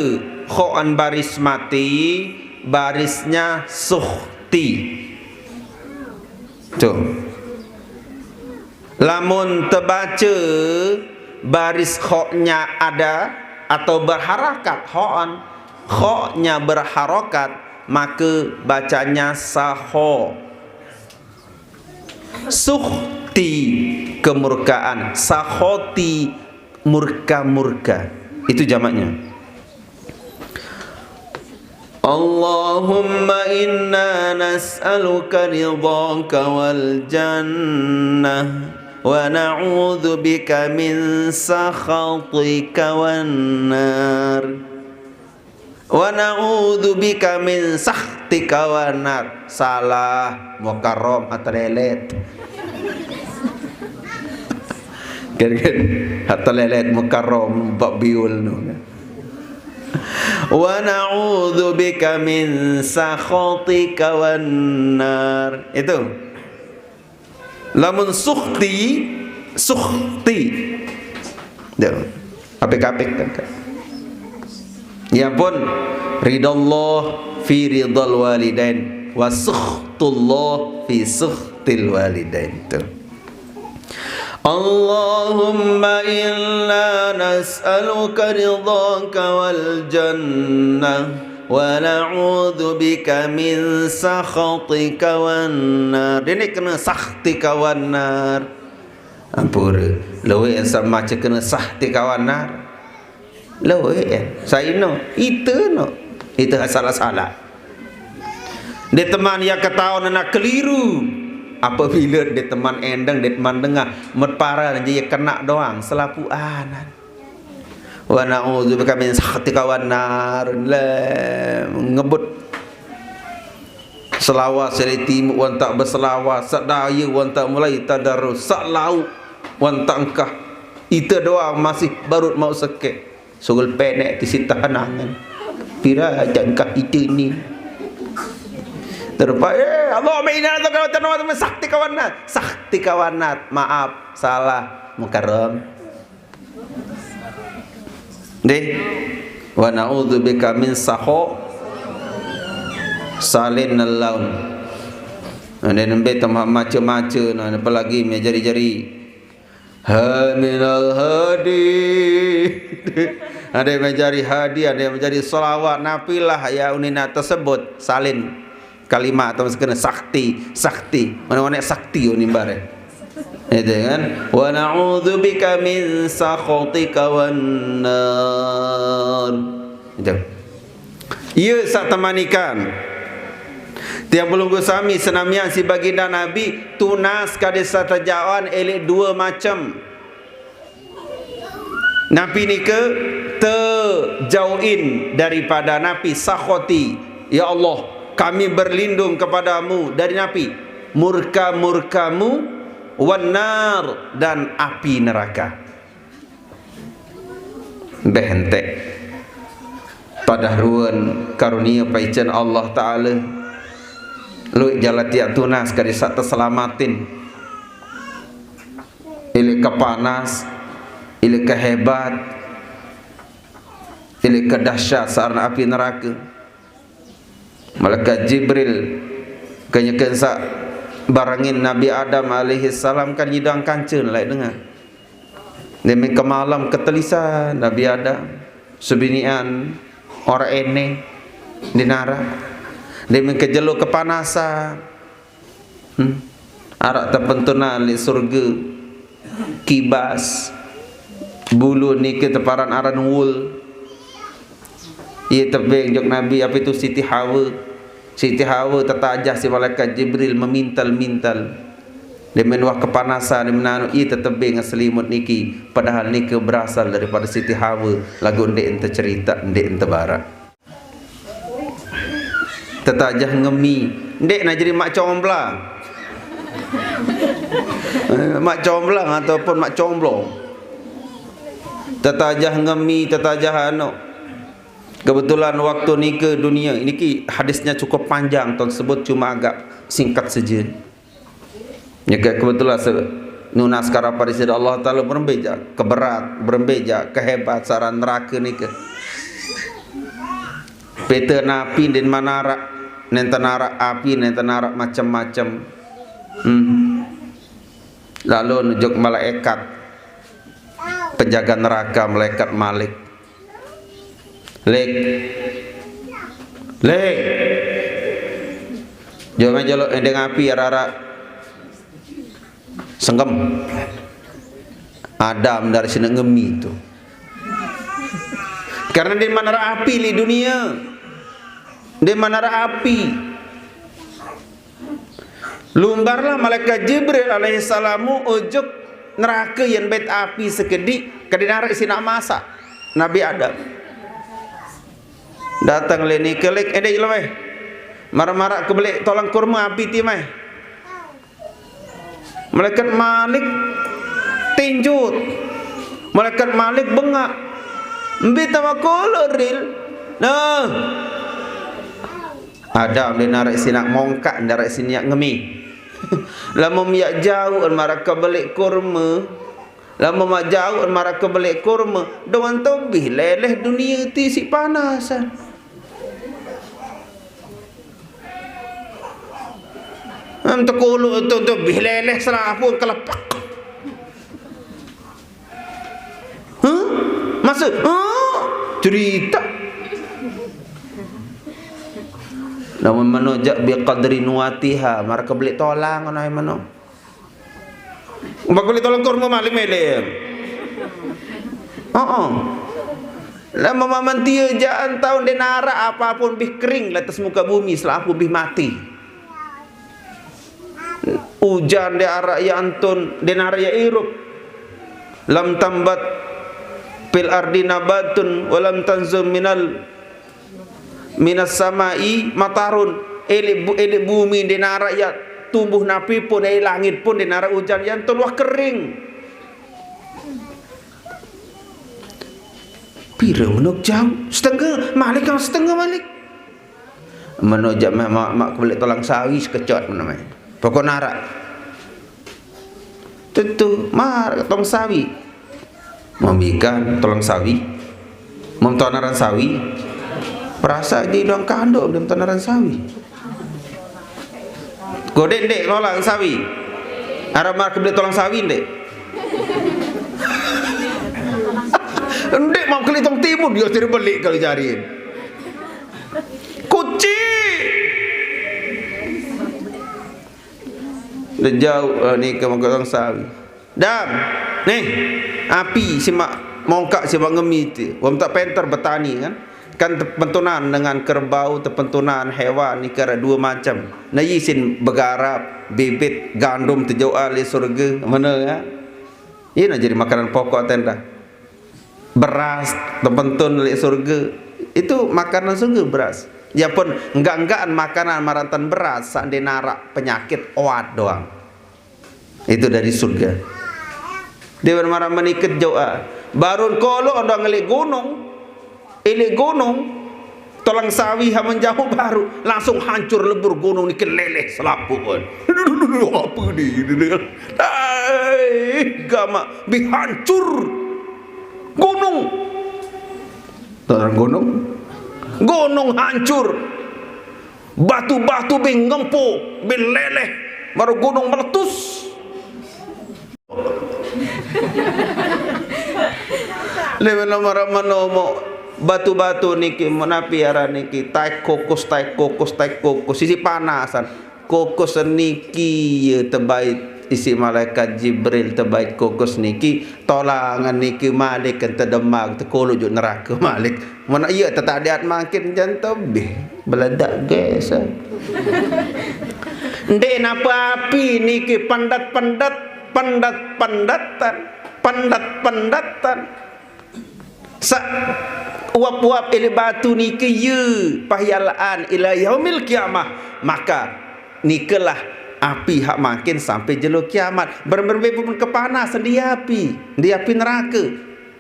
khoan baris mati, barisnya sukhti. Tu. Lamun tebaca baris khoknya ada atau berharakat khoan, khoknya berharakat, maka bacanya saho. Sukhti, kemurkaan. Sakhoti, murka-murka. Itu jamaknya. Allahumma inna nas'aluka ridhaka wal jannah wa na'udzu bika min sakhatika wan nar. Wa na'udzu bika min sakhtika wan nar. Salah, mukarrom, hatta lelet. Kan, kan? Hatta lelet, mukarrom, bab biul tu kan. Wa na'udzu bika min sakhatika wan nar. Itu. Lamun sukhti, sukhti. Ya. Apik-apik kan. Ya pun, ridallah fi ridal walidain wa sukhtullah fi sukhtil walidain. Tu. Allahumma inna nas'aluka ridhaka wal jannah wa na'udzu bika min sakhatika wan nar. Dini kena sakhtika wan nar. Ampura. Lawik sama maca kena sakhtika wan nar. Lawik, eh. Saino. Ita no. Ita salah-salah. Dia teman yang ketahuan nak keliru. Apabila dia teman endang, dia teman dengar, merpara je ia kena doang, selapuan. Wa na'udzubika min sakhatika wan nar. Le, ngebut. Selawa seri timu wan tak berselawa, sak daya wan tak mulai tadarus, sak lauk wan tak engkah. Ita doang masih barut mau sekek. Sugul penek ti sitahan angen. Pira aja engkah ita ni. Terupa, eh, Allahumma inna nas'aluka ridhaka wan nar, sakhatika wan nar. Sakhatika wan nar. Maaf, salah, mukarram. Deh. Wa na'udzubika min sakho. Salin laun. Ada nembe tambah maca-maca, nah, apalagi me jari-jari. Ha minal hadi. Ada me jari hadi, ada me jari selawat. Napilah ya unina tersebut. Salin. Kalimat atau sekena sakti, sakti. Mana-mana sakti unin bare. Itu kan? Wa na'udzubika min sakhatika wan nar. Itu. Ia sak temanikan. Tiang pelunggu sami senamian si baginda Nabi tunas kade satajawan elek dua macam. Napi nika? Tejauhin daripada napi? Sakhoti. Ya Allah, kami berlindung kepadamu dari napi? Murka-murkamu, wan nar, dan api neraka. Behentek. Padah ruan karunia paicen Allah Ta'ala. Luik jala tiak tunas kadi sak teselamatin. Ilik kepanas, ilik kehebat, ilik kedahsyat sarana api neraka. Malaikat Jibril kenyeken sak barangin Nabi Adam alaihi salam kan nyidang kanca laik dengar. Demi kemalam ketelisan Nabi Adam sebinian orang ene di nara. Demi kejelo kepanasan. Hmm. Arak tepentunan li surga. kibas, bulu niki teparan aran wul. Iye tebeng jok Nabi, ape itu, Siti Hawa. Siti Hawa tetajah si malaikat Jibril memintal-mintal. Demen wah kepanasan, demen anu, iye tetebeng selimut niki, padahal niki berasal daripada Siti Hawa, lagu ndeq ente cerita, ndeq ente barak. Tetajah ngemi, ndeq na jeri mak comblang. Eh, mak comblang ataupun mak comblong. Tetajah ngemi, tetajah anu. Kebetulan waktu nike dunia, niki hadisnya cukup panjang, ton sebut cuma agak singkat saja. Nyegek kebetulan se-, nunas karapari sida Allah Taala berembe jaq keberat, berembe jaq kehebat saq aran nerake nike. Pete napi ndeqman araq, nenten araq api, nenten araq macem-macem. Hmm. Lalu nujuk malaikat penjaga neraka, malaikat Malik. Lik. Lik. Jom aja lo endeng api araq-araq. Senggem. Adam dari sini ngemi tu. Karena di mana araq api leq dunia. Di mana araq api. Lumbarlah malaikat Jibril alaihi salamu ojok nerake yen bait api sekediq, kedinaraq isiq naq masaq Nabi Adam. Dateng leq nike, lik, endeq jelo weh. Maraq-maraq kebeleq tolang kurme api ti meh. Malaikat Malik tinjut. Malaikat Malik bengaq. Mbe tawa kolo, Ril? Nah. Adam ndeq naraq isiq naq mongkaq, ndeq naraq isiq naq ngemi. Lamun miaq jauq maraq kebeleq kurme. Lamun miaq jauq maraq kebeleq kurme, dengan tebih leleh dunie ti siq panasan. Em, tekolo tu tebih leleh selapuq kelepek. Huh? Maksud? Huh? Cerita. Lamun meno jaq biqadri nuwatiha, maraq kebeleq tolang ngono ae meno. Umpaq kebeleq tolang kurme malik mele. Heeh. Lamun mentie jaq entau ndeq naraq apapun bih kering leq atas muka bumi selapuq bih mati. Ujan ndeq araq yaq entun, ndeq naraq yaq irup. Lam tambat fil ardi nabatun wa lam tanzul minal, minas samai matarun. Eleq bu-, eleq bumi ndeq naraq yaq tumbuh napi pun, eleq langit pun ndeq naraq ujan yaq entun, wah kering. Pire menuk jam? Setenge malik, kang setenge malik. Meno jaq meh maq, maq kebeleq tolang sawi sekecot meno meh. Pokok naraq. Tetu, maraq tolang sawi. Mem ikan tolang sawi. Mem tonaran sawi. Perasa aja idang kandok dem tonaran sawi. Godeq ndeq tolang sawi. Araq maraq kebeleq tolang sawi ndeq? Ndeq, mauq kelitung timun, dia tiri beleq kali jarin. Kucing. Ndeq jauq, eh, nike mauq kelitung sawi. Dam, nih, api simaq mongkaq simaq ngemi ti. Wong tak penter betani kan. Kan tepentunan dengan kerbau, tepentunan hewan nike araq due macem. Nah, isin begarap, bibit, gandum tejauqan leq surge, mene ya. Ie nah jari makanan pokok tenda. Beras tepentun leq surge. Itu makanan surge beras. Ya pun enggak-enggaqan makanan marantan beras saq ndeq naraq penyakit, oat doang. Itu dari surga. Dewan maraq meniket jauq, ah. Barun kolo ondang leq gunung. Ileq gunung, tolang sawi ha menjauh baru, langsung hancur lebur gunung nike leleh selapuq. Ape ni? Hai, gamaq, bih hancur. Gunung. Tolang gunung. Gunung hancur. Batu-batu bih ngempo, bih leleh. Baru gunung meletus. Leq meno maraq meno mo batu-batu niki, mo napi aran niki, taek kokos, taek kokos, taek kokos, sisi panasan. Kokos niki ye tebai Isi malaikat Jibril tebait kukus niki, tolangan niki malik ente demak, tekolo juk neraka malik. Mana iya tetadiat makin jan tebih, beledak gas. Ndek napa api niki pendet-pendet, pendet-pendetan, pendet-pendetan. Sa uap-uap ele batu niki ye pahyalaan ila yaumil kiamah. Maka nikelah api hak makin sampai jelo kiamat. Berembe pun kepanas di api, di api neraka.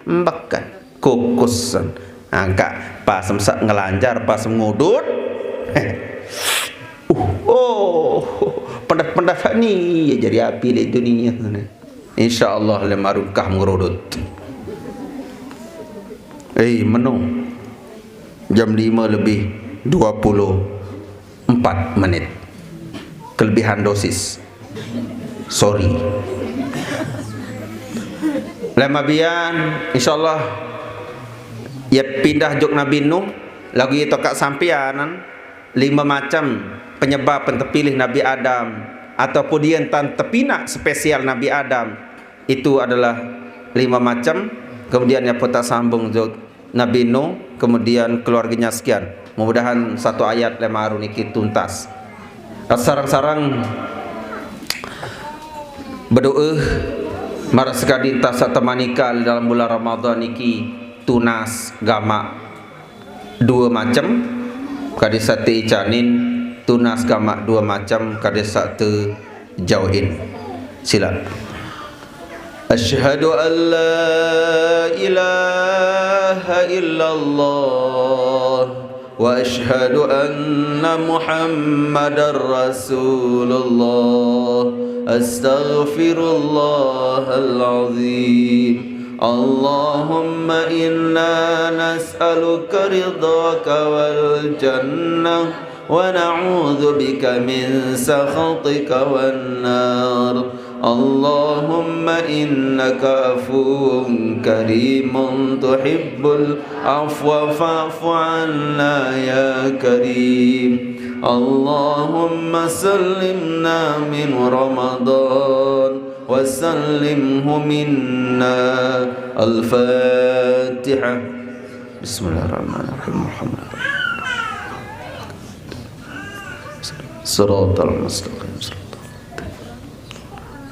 Mbekan kukusan. Angkat pas semsak ngelanjar, pas ngudut. Uh, oh, pendat-pendat ni ya jadi api di dunia. Insya Allah lem arung kah ngerudut. Eh, menung. Jam lima lebih dua puluh empat menit. Kelebihan dosis. Sorry. Lem abian, insya Allah, ya pindah jok Nabi Nuh, lagu itu kak sampianan, lima macam penyebab yang terpilih Nabi Adam, ataupun dia yang tan terpinak spesial Nabi Adam. Itu adalah lima macam. Kemudian yang pun tak sambung jok Nabi Nuh, kemudian keluarganya sekian. Mudah-mudahan satu ayat lem arung niki tuntas. Sarang-sarang berdoa, marak sekadi entah satu manikal dalam bulan Ramadan niki tunas gamak dua macam, kadi sate icanin, tunas gamak dua macam, kadi sate jauhin. Sila. Asyhadu an la ilaha illallah wa asyhadu anna Muhammadar Rasulullah. Astaghfirullahal azim. Allahumma inna nas'aluka ridhaka wal jannah ونعوذ بك من سخطك والنار. اللهم إنك عفو كريم تحب العفو فاعف عنا يا كريم. اللهم سلمنا من رمضان وسلمه منا. الفاتحة. بسم الله الرحمن الرحيم. الحمد لله. Siratal mustaqim, siratal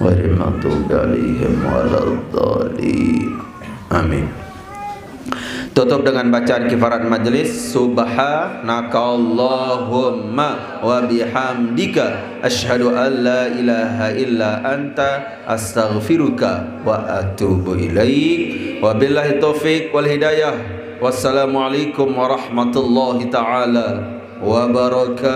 ghairil maghdubi alaihim waladdallin. Amin. Tutup dengan bacaan kifarat majlis, Subhanakallahumma wa bihamdika, asyhadu an la ilaha illa anta, astaghfiruka wa atubu ilaik. Wabillahi taufiq wal hidayah. Wassalamualaikum warahmatullahi taala wabarakatuh.